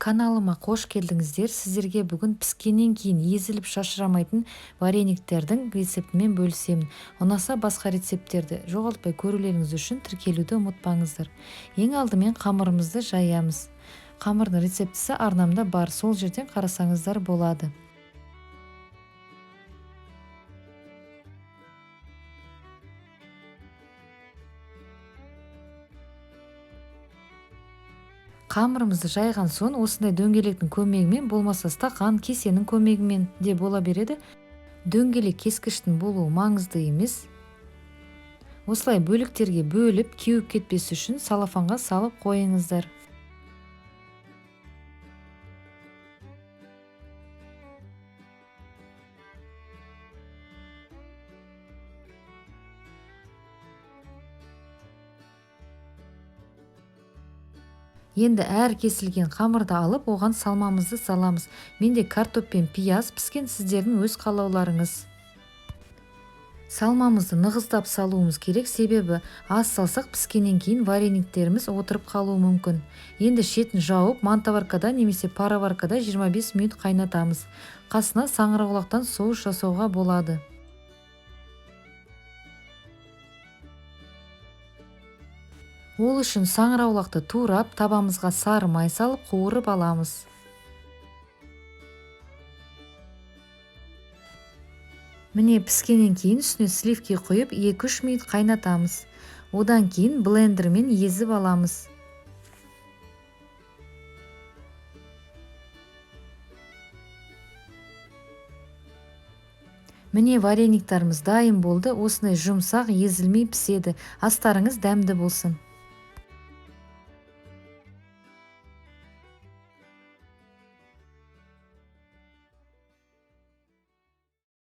Каналыма қош келдіңіздер. Сіздерге бүгін піскеннен кейін езіліп шашырамайтын варениктердің рецептімен бөлісемін. Ұнаса басқа рецепттерді жоғалтпай көрулеріңіз үшін тіркелуді ұмытпаңыздар. Ең алдымен қамырымызды жаямыз. Қамырдың рецептісі арнамда бар, сол жерден қарасаңыздар болады. Қамырымызды жайған соң осындай дөңгелектің көмегімен, болмаса стақан, кесенің көмегімен де бола береді. Дөңгелек кескіштің болуы маңызды емес. Осылай бөліктерге бөліп, кеуіп кетпес үшін салафанға салып қойыңыздар. Енді әр кесілген қамырды алып, оған салмамызды саламыз. Менде картоп пен пияз піскен, сіздердің өз қалауларыңыз. Салмамызды нығыздап салуымыз керек, себебі аз салсақ піскеннен кейін варениктеріміз отырып қалуы мүмкін. Енді шетін жауып, мантоваркада немесе пароваркада 25 минут қайнатамыз. Қасына саңырауқұлақтан соус жасауға болады. Ол үшін саңырауқұлақты турап, табамызға сары май салып, қуырып аламыз. Міне піскеннен кейін үстіне сливки құйып, 2-3 минут қайнатамыз. Одан кейін блендермен езіп аламыз. Міне варениктарымыз дайын болды. Осындай жұмсақ, езілмей піседі. Астарыңыз дәмді болсын.